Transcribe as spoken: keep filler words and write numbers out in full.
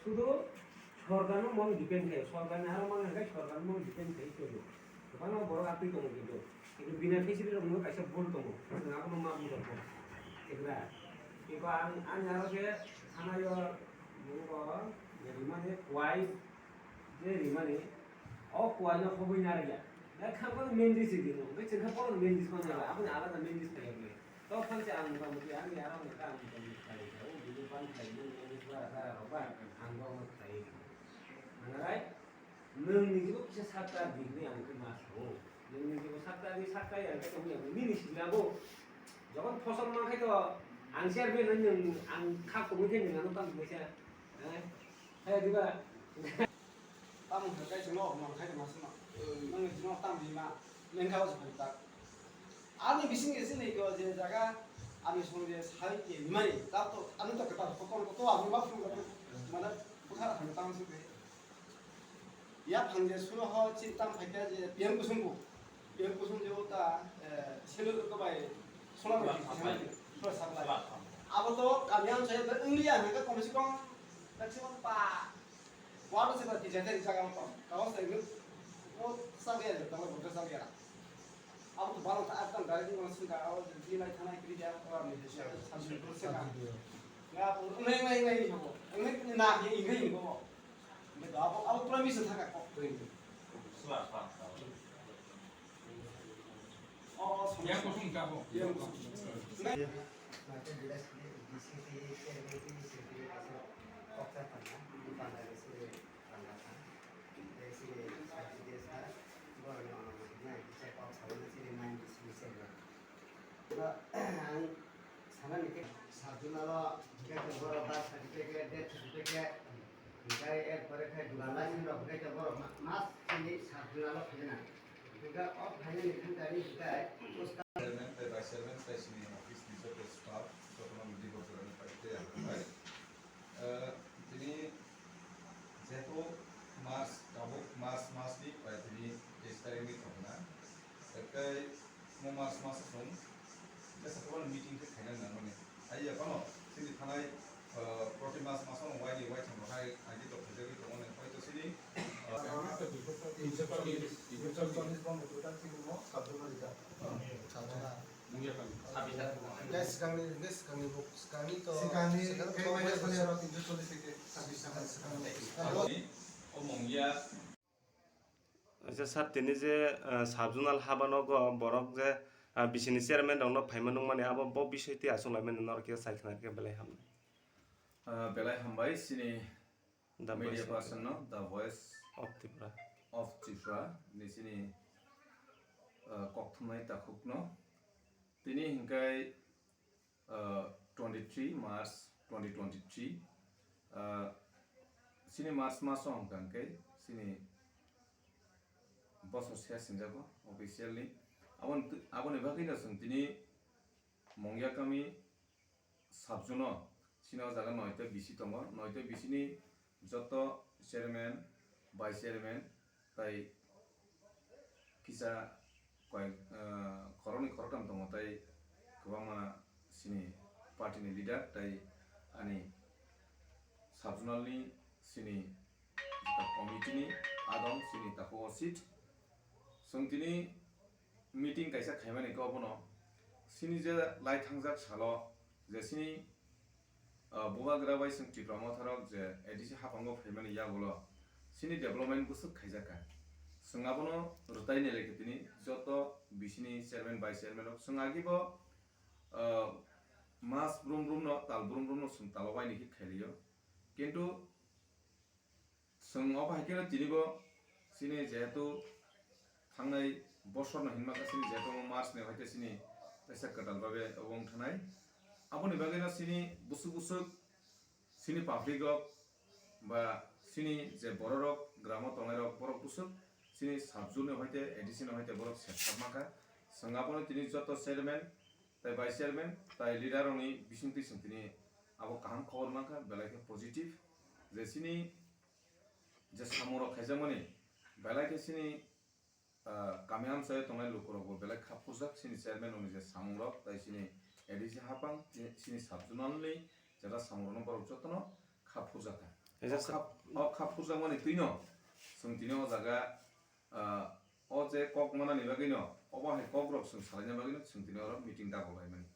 Sudu sorkarno mong depend khai, sorkarni aro mangna khai sorkarno mong depend khai choyo. Kwbangma borok atwi tongo kintu, kintu beneficiary rokno kaisa bul tongo, chwng abono ma bujokgo. Tikra. Iko ang, ang aro khe thanayo nungo rimani kwai je rimani, o kwai no hobwi narwkya. Dak kha bono mendis di no, bai chwng kha bono mendis man jala, aboni alada mendis khai. Tokphang se ang mota moti ang ya ang ka ang mota moti khai ka o bini pan khai mo mo ni sara sara rok ba ang bo mo khai. Mangai nwng ni jibo kisa sakta di ni ang ke mas ko. Nwng ni jibo sakta di sakta ya ke tong ya ni ni sila bo. Jokon phosol man khai to ang share be nwng ang khak ko mo khe nwng ano pan mo sa. Eh? Hai di ba? Tamo hwnka khe chwngno hwnka khe tongma sima. Nangni chwngno tamo hima, nangkha o chwng tak. Ani bising ese nei ko je jaga ani song je sai ke himani, ta to ani to kata to kon to ani ma phung ko mana bukha han tamo suk de. Ya phang je suno ho chin tam phaikha je piang kusung ko. Piang kusung je ta, eh, selu ko bai sola ko sola saplai. Abo to kami ang saya ber India hwnka kom se kom maximum pa Wado se ba tisa tari jaga mo tong. Kawas tari mo sa dia, tang bo sa dia. Abo to balong ta atan dari mo sing ka abo di lai thana kiri dia ko ni sa sa sa. Nga abo ngai ngai ngai ni ko. Ngai ni na ni ngai ni ko. Ngai abo abo promise thaka ko. Sua pa. Oh, yang kosong ka bo. Yang kosong. Ngai. Kok sa tangna, di panda ke sini panda kha. Tei sini sakhi de sa, borok ni ono ma himnai, kisa kok sa mano sini nine di sini se. Ang sana ni ke sabjuna lo, hingke borok birth certificate, death certificate, hingke er pore khe dugan license rok hingke borok ma-, mas sini sabjuna lo khaina. Hingke o khaina ni thang kari hingke Chairman tei Vice Chairman tei chini office ni joto staff, jotono mudi borok rok ni pai tei ang pai. Eh, tini jehetu March, tabuk March mas ni pai tini teis tarik ni thokna. Ekai mo March mas song jesa kobal meeting khe khaina nangmani. Ai ya kono chini thanai, eh, proti mas mas no wai ni wai thang hai ai to khajagwi tongmani. Pai to chini, eh, Hingke swkangni, hingke swkangni bo, swkangni to, Swkangni swkangni khe to maina soni aro tinso chollish hingke sabbish taka swkangni. Abo ni, o mungya. Acha sir, tini je, ah, sub-zonal habanogo borok je, ah, bisini chairman rokno phaima nukmani, abo bo bisoi twi achuk laimani norok khe sai khna khe belai hamnai. Ah, belai hambai, chini The media Voice of person no, The Voice of Tripura. Of Tripura, ni chini, uh, kokthumnai takhukno. Tini hingkai, uh, twenty-three March twenty twenty-three, uh, chini March maso hingka hingkai chini bosor se sinjago officially. Aboni, aboni bagwi no chwng tini Mongya kami Sabjuno, chini o jaga noita bisi tongo, noita bisini joto chairman, vice chairman, tai kisa koi, ah, khoroknwi khoroktham tongo, tai kwbangma chini party ni leader, tai ani sabjunalni chini jeta committee ni adong chini takhuk o seat. Chwng tini meeting kaisa khaimani khe obono chini je lai thangjak salo je chini, ah, bubagra bai chwng Tipra Motharok je A D C haphango phaimani yagulo chini development bwswk khaijakha. Chwng abono rwtai nailai khe tini joto bisini chairman, vice chairman rok chwng agibo, ah, mas brum brum no, tal brum brum no chwng talo baini khe khailio. Kintu Chwng obo hai kheno tinibo chini jehetu thangnai bosorno hinma khe chini jehetu omo March ni hai khe chini teisa kwtal babe obo wng thanai. Aboni bagwino chini bwswk bwswk chini public rok ba chini je bororok gramo tongnai rok borok bwswk chini sub-zone ni hai khe A D C ni hai khe borok sep sak mankha. Chwng abono tini joto chairman tai vice chairman tai leader rokni bisingtwi chwng tini abo kaham khobor mankha, belai khe positive je chini je samungrok khaijakmani belai khe chini, ah, kami amchaio tongnai lukurokbo belai kha phurjak chini chairman rokni je samungrok tai chini A D C haphang, chini, chini sub-zonal ni jeta samungrokno borok jotono kha phurjakha. Kaisa o sa- khap, o khap phurjakmani twino chwng tini o jaga, ah, o je kok manani bagwino, obo hai kokrok chwng salaina bagwino chwng tini oro meeting dago laimani.